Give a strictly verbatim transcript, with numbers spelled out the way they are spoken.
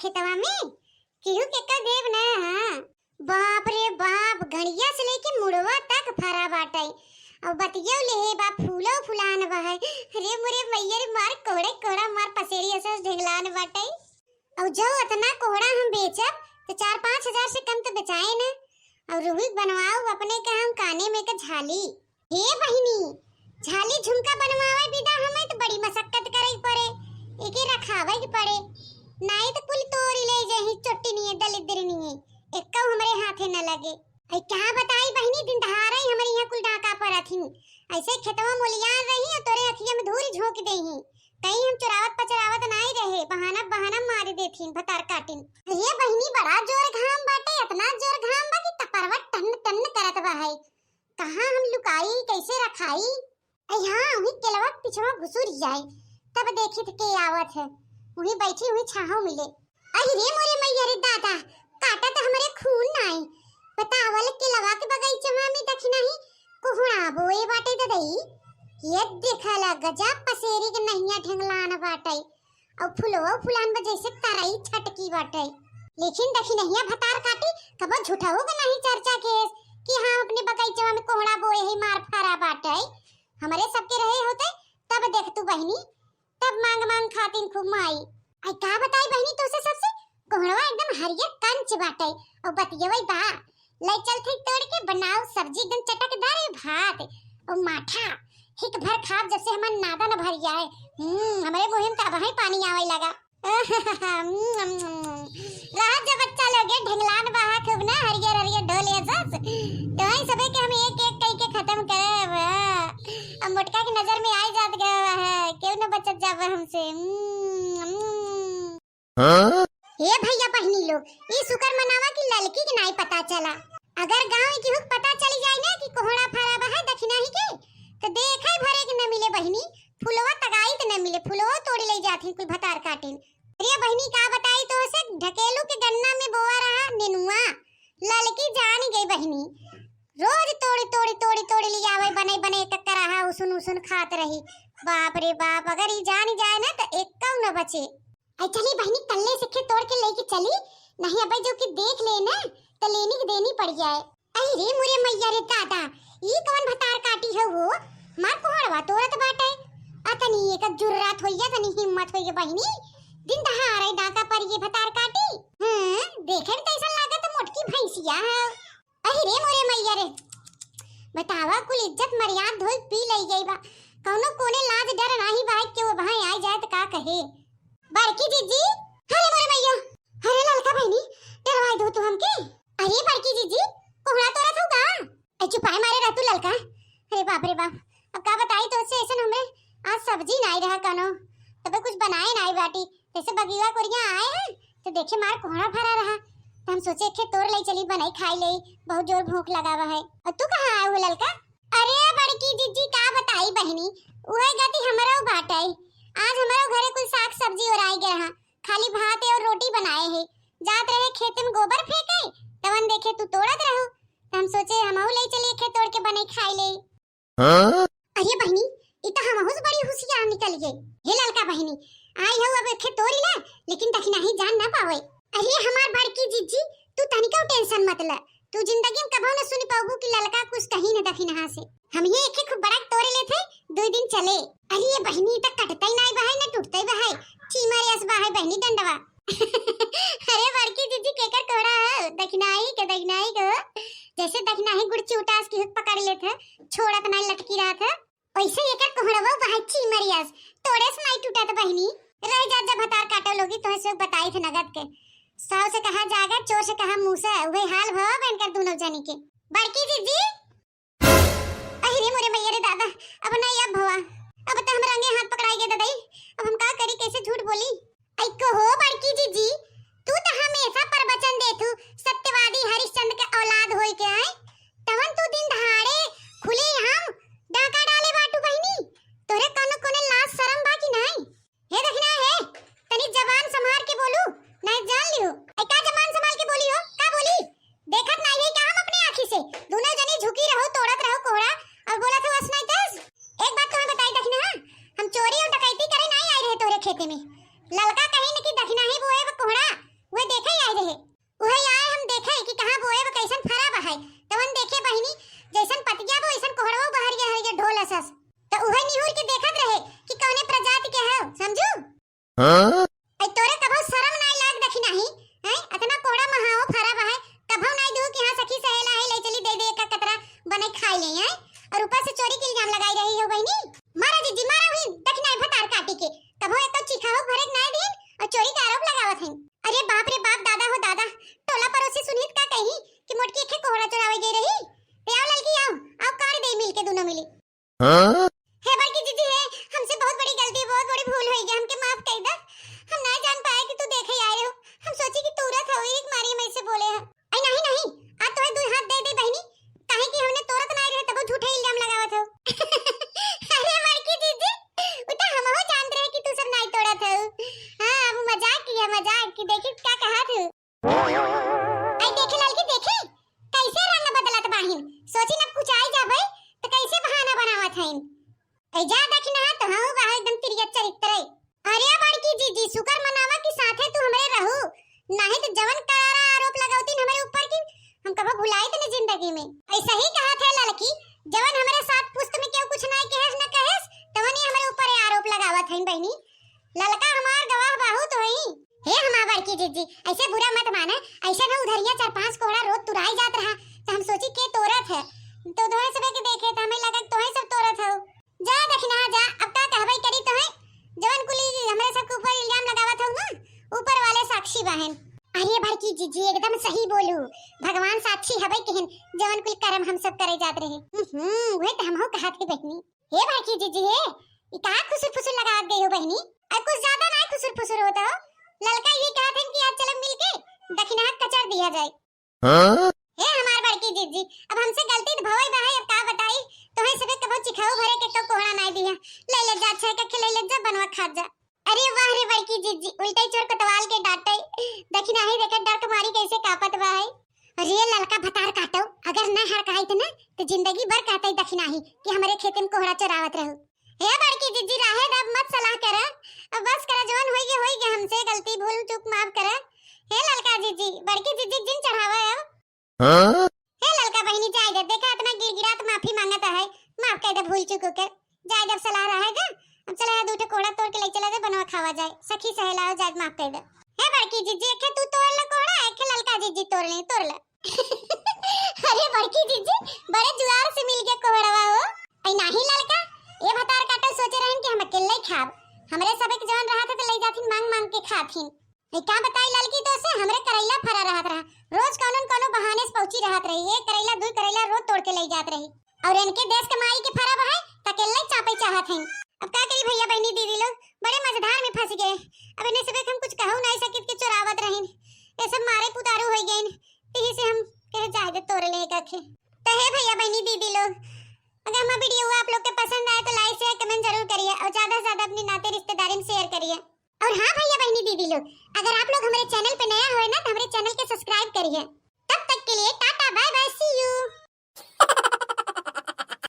खेतवा में केहू के का देब ना, हाँ। बाप रे बाप, गड़िया से लेके मुड़वा तक फरा बाटइ। अउ बतियउ लेहे बा, फूलो फुलान बहइ। अरे मोरे मइया रे, मार कोहड़े कोहड़ा, मार पसेरी अस ढेंगलान बाटइ। अउ जउ अतना कोहड़ा हम बेचब, त चार पाँच हजार से कम त बेचाए न। अउ रुई बनवाउ अपने का हम काने में का झाली। हे बहिनी, झाली झुमका बनवावइ बिदा हमइ त बड़ी मसक्कत करइ पड़े, एके रखावइ के पड़े, नाहीं त कुल तोरी लइ जइहीं चोट्टिनिये, दलिद्रिनिये, एक्कउ हमरे हाथे न लगे। अइ का बताई बहिनी, दिन दहाड़इ हमरे इहाँ कुल डाका परत हीं, अइसे खेतवा मोलियान रही अउ तोरे अँखिया में धूरि झोंक देहीं। कहीं हम चोरावत पचरावत नाहीं रहे, बहाना बहाना मारि देथिन भतार काटिन। अरे बहिनी, बड़ा जोर घाम बाटे, अतना जोर घाम बा कि कपरवा टन टन करत बा है। कहाँ हम लुकाई, कइसे रखाई? अइ हाँ, उहीं केलवा के पिछवा घुसुर जाए, तब देखित के आवत है, उहीं बइठी, उहीं छाँहो मिले। अहि रे मोरे मइया रे दादा, काटा त हमरे खून नाई। बतावल केलवा के बगइचवा में दखिनही कोहड़ा बोए बाटे ददई। ये देखला गजब पसेरी के नहिया ढेंगलान बाटे। अउ फुलवा फुलान बा जइसे तरई छटकी बाटे। लेकिन दखिनहिया भतार काटी कबो झूठहू के नाहीं चर्चा केस कि हम अपने बगइचवा में कोहड़ा बोए ही मार फरा बाटे। हमरे सबके रहे होते तब देखतू बहिनी, तब माँग माँग खातिन खूब माई। अइ का बताई बहिनी तोसे सबसे, कोहड़वा एकदम हरियर कंच बाटे। अउ बतियवइ बा, लइ चलथई तोड़ के बनाउ सब्जी एकदम चटकदार है भात अउ माठा। हिक भर खाब जब से हमार नादन भरिया है। हम्म, हमरे मुँहे में त अबहीं पानी आवइ लगा। रहा जब बच्चा लोग ये ढेंगलान बहा खूब ना हरियर हरियर ढोले सस। तोहई सबे के हम एक एक कइ के खतम करब। अब मोटका के नजर में आइ जात गवा है, केहू न बचत जावा हमसे। हम्म, हम्म। हाँ? हे भइया बहिनी लोग, ई सुकर मनावा कि ललकी के नाई पता चला। अगर गाँव केहू के पता चली जाए ना कि कोहड़ा फरा बा है दखिनही के, त देखइ भरे के न मिले बहिनी, फुलवा तगाइत न मिले, फुलवा तोड़ी लइ जाथिन कुल भतार काटिन। अरे बहिनी का बताई तोसे, ढकेलू के गन्ना में बोआ रहा नेनुआ, ललकी जान गइ बहिनी, रोज तोड़ी तोड़ी तोड़ी तोड़ी लियावइ, बनइ बनइ एक एक कराहा उसुन उसुन खात रही। बाप रे बाप, अगर ई जान जाए ना त एक्कउ न बचे। अइ चली बहिनी, कल्ले से खे तोड़ के लेके चली, नहीं अबइ जो कि देख ले ना, त लेनी के देनी पड़ जाए। अइ रे मोरे मइया रे दादा, ई कवन भतार काटी है वो? मार कोहड़वा तोड़त बाटे। अतनी एक जुर्रात होइया, तनी हिम्मत होइया बहिनी, दिन दहाड़े डाका पर ये भतार काटी। हम्म, देखे में त अइसन लागत मोटकी भैंसिया है। अहि रे मोरे मइया रे, बतावा, कुल इज्जत मर्याद धोइ पी लइ गइ बा। कउनो कोने लाज डर नाहीं बा कि वो भाई आइ जाए त का कहे। बड़की जिज्जी, अरे मोरे मइया, अरे ललका बहिनी, डरवाइ दो तू हमके। अरे बड़की जिज्जी, कोहड़ा तोड़त हउ का? ए चुपाए मारे रह तू ललका। अरे बाप रे बाप, अब का बताई तोसे, अइसन हमरे आज सब्जी नाहीं रहा कउनो, तबे कुछ बनाए नाहीं बाटी। जइसे बगिया कोरिया आए हैं, त देखे मार कोहड़ा फरा रहा, त हम सोचे खे तोड़ लइ चली, बनइ खाइ लइ, बहुत जोर भूख लगा बा है। अउ तू कहाँ आए हो ललका? अरे बड़की जिज्जी का बताई बहिनी, उहे गति हमरो बाटे। आज हमरो घरे कुल साग सब्जी ओराइ गए रहा, खाली भात अउ रोटी बनाए है। जात रहे खेते में गोबर फेंके, तवन देखे तू तोड़त रहू, त हम सोचे हमहू लइ चली खे तोड़ के बनइ खाइ लइ। हाँ? अरे बहिनी, ई त हमहू से बड़ी हुसियार निकल गई। हे ललका बहिनी, आई हउ अब खे तोरी ला, लेकिन दखिनही जान ना पावे। अरे हमार बड़की जिज्जी, तू तनिको tension मत ल, तू जिंदगी में कबहू न सुनि पउबू कि ललका कुछ कहीं न दखिनहा से। हम ये एक खूब बड़ा तोरे लेत है, दुइ दिन चले। अरे ये बहिनी, ई त कटतइ नाहीं बा है, न टूटतइ बा है, चीमर अस बा है बहिनी डंडवा। अरे बड़की जिज्जी, केकर कोहड़ा है? दखिनही के, दखिनही के। जइसे दखिनही गुड़ चिउटास की हुक पकड़ लेत है, छोड़त नाहीं, लटकी रहत है, वइसे एकर कोहड़वा बहाई चीमरियस, तोड़े से नाहीं टूटत बहिनी। रह जा, जब भतार काटो लोगी, तोहे से बताई थे नगद के। साव से कहा जागा, चोर से कहा मूसा, उहे हाल भवा बा इनकर दूनो जनी के। बड़की जिज्जी, अहि रे मोरे मइया रे दादा, अब नाहीं अब भवा, अब त हमरा रंगे हाथ पकड़ाइ गए ददई, अब हम का करी, कइसे झूठ बोली? अइ कहो बड़की जिज्जी, तू त हमेसा प्रवचन देथू, सत्यवादी हरिश्चंद्र के औलाद होइके, आय? तवन तू दिन दहाड़े खुलेआम डाका डाले बाटू बहिनी, तोरे कउनो कोने लाज सरम बा कि नाहीं? हे दखिनहा हे, तनी जबान सम्हार के बोलू, नाहीं जान लिहू। अइ का जबान सम्हार के बोली हो, का बोली? देखत नाहीं है का हम अपने आँखी से? दूनो जनी झुकी रहो, तोड़त रहो कोहड़ा अउर बोलत हो अस नाहीं तस। एक बात तोहे बताई दखिनहा, हम चोरी अउर डकैती करे नाहीं आइ रहे तोहरे खेते में। ललका कहिन कि दखिनही बोए बा कोहड़ा, पे देखे आए रहे। उहे आए हम देखे कि कहाँ बोए बा, कैसन फरा बा है। तवन देखे बहिनी, जैसन पतिया बा, वैसन कोहड़वो बहरिया हरिया ढोल असस। त उहे निहुर के देखत रहे कि कौने प्रजाति के है, समझू? हाँ? ऐ तोरे कभो शरम नाई लाग दखिनाही, हैं? अतना कोहड़ा महाओ फरा बा है, कभो नाई दू कि हाँ सखी सहेला है, ले चली दे दे एक कतरा बने खाई ले, हैं? और ऊपर से चोरी के इल्जाम लगाई रही हो बहिनी। मारा जीजी, मारा हुई, दखिनाही भतार काटी के। कभो एक तो चीखा हो भरे नाई दिन और चोरी का आरोप लगावत हैं। अरे बाप रे बाप, दादा हो दादा, टोला पड़ोसी सुनित का कही कि मोटकी एखे कोहड़ा चोरावे गई रही। ते आओ ललकी आओ, आओ काट दे मिल के दोनों मिली। हाँ? हे बड़की जीजी हे, हमसे बहुत बड़ी गलती, बहुत बड़ी भूल होई गई, हमके माफ कर दे। हम ना जान पाए कि तू देखे आए हो, हम सोची कि तू रथ हो, एक मारी हम ऐसे बोले हैं। अरे नहीं नहीं, आज तोहे दो हाथ दे दे बहिनी, काहे कि हमने तोड़त नाई रहे तब झूठे इल्जाम लगावत हो। अरे बड़की जीजी, उ तो हमहू जानत रहे कि तू सब नाई तोड़त हो। हाँ, अब मजाक किया, मजाक की, देखी का कहा तू। आई देखे ललकी, देखे कैसे रंग बदलत बाहिन। सोची न कुछ आई जाबे त कैसे बहाना बनावत हईन। ऐ जा दखिना तो हाँ बा एकदम तिरिया चरित्र। अरे बड़की जीजी, शुक्र मनावा कि साथे तू हमरे रहू, नाहीं तो जवन करारा आरोप लगौतीन हमरे ऊपर की हम कबो भुलाइत न जिंदगी में। ऐसा ही कहा थे ललकी, जवन हमरे साथ पुस्त में केहू कुछ नाहीं कहेस न कहेस, तवन ही हमरे ऊपर ये आरोप लगावत हईन बहिनी। ललका हमार गवाह बाहू तो हई। हे हमार बड़की जीजी, ऐसे बुरा मत माने, ऐसे न उधरिया चार पांच कोहड़ा रोज तुराई जात रहा, तो हम सोची के तोरत है, तो तोहे सबे के देखे तो हमें लगा कि तोहे सब तोरत हो। जा दखिना जा, अब का कहबे करी तोहे, जवन कुली हमरे सबके ऊपर इल्जाम लगावत हो ना, ऊपर वाले साक्षी बाहन। अरे बड़की जीजी एकदम सही बोलू, भगवान साक्षी हबे कहन, जवन कुल करम हम सब करे जात रहे। हम्म, वही तो हमहू कहा थे बहिनी। हे बड़की जीजी हे, ई का खुसुर फुसुर लगावत गई हो बहिनी? अरे कुछ ज्यादा ना खुसुर फुसुर होता हो। ललका ये कहा थे कि आज चलो मिलके दखिना कचर दिया जाए। हाँ? हे हमार बड़की जीजी, अब हमसे गलती तो भवई बा है, अब का बताई, तोहे सबे कबो चिखाऊ भरे के तो कोहड़ा नाई दिया। ले ले जा, छह कखे ले ले जा, बनवा खा जा। अरे वाह रे बड़की जीजी, उल्टे चोर कोतवाल के डांटे। दखिना ही देखे डर के मारी कैसे कांपत बा है। अरे ललका भतार काटो, अगर न हड़काइत न तो जिंदगी भर कहते दखिना ही कि हमरे खेते में कोहड़ा चरावत रहू। हे बड़की जीजी, राहे दब मत सलाह कर, अब बस कर, जवन होई गे होई गे, हमसे गलती भूल चूक माफ कर। हे ललका जीजी, बड़की जीजी जिन चढ़ावा अब। हाँ? हे ललका बहिनी, जाए दे, देखा इतना गिड़गिड़ात माफी मांगत है, माफ कर दे भूल चूक के। जाए दे, अब सलाह रहेगा, अब चला है दू ठे कोहड़ा तोड़ के ले चला दे, बनवा खावा जाए, सखी सहेला हो जाए, माफ कर दे। हे बड़की जीजी, एक तू तोड़ ले कोहड़ा, एक ललका जीजी तोड़ ले, तोड़ ले। अरे बड़की जीजी, बड़े जुआर से मिल गया कोहड़वा हो। ऐ नाही ललका, ये भतार काटो सोचे रहन कि हम अकेले ही खाब, हमरे सबे के जवन रहा था तो ले जाथिन मांग मांग के खाथिन। ए, का बताई ललकी तो से, हमरे करैला फरा रहत रहा, रोज कौनो न कौनो बहाने से पहुंची रहत रही, एक करैला, दुई करैला रोज तोड़ के ले जात रही। और इनके देश के माई के फरा बा है, त अकेले चापे चाहत हैं। अब का करी भैया, बहिनी, दीदी लोग, बड़े मझधार में फंस गए। अब इन्हें सबे हम कुछ कहू नहीं सकित के चोरावत रहिन, ये सब मारे पुतारू हो गए, यही से हम कहे जाए दे तोड़ ले करके। तो हे भैया, बहिनी, दीदी लोग, अगर हमारा वीडियो आप लोग के पसंद आए तो like, share, comment जरूर करिए और ज्यादा से ज्यादा अपनी नाते रिश्तेदारी में share करिए। और हाँ भैया, बहिनी, दीदी लोग, अगर आप लोग हमारे channel पे नया होए ना तो हमारे channel के subscribe करिए। तब तक के लिए टाटा, bye bye, see you।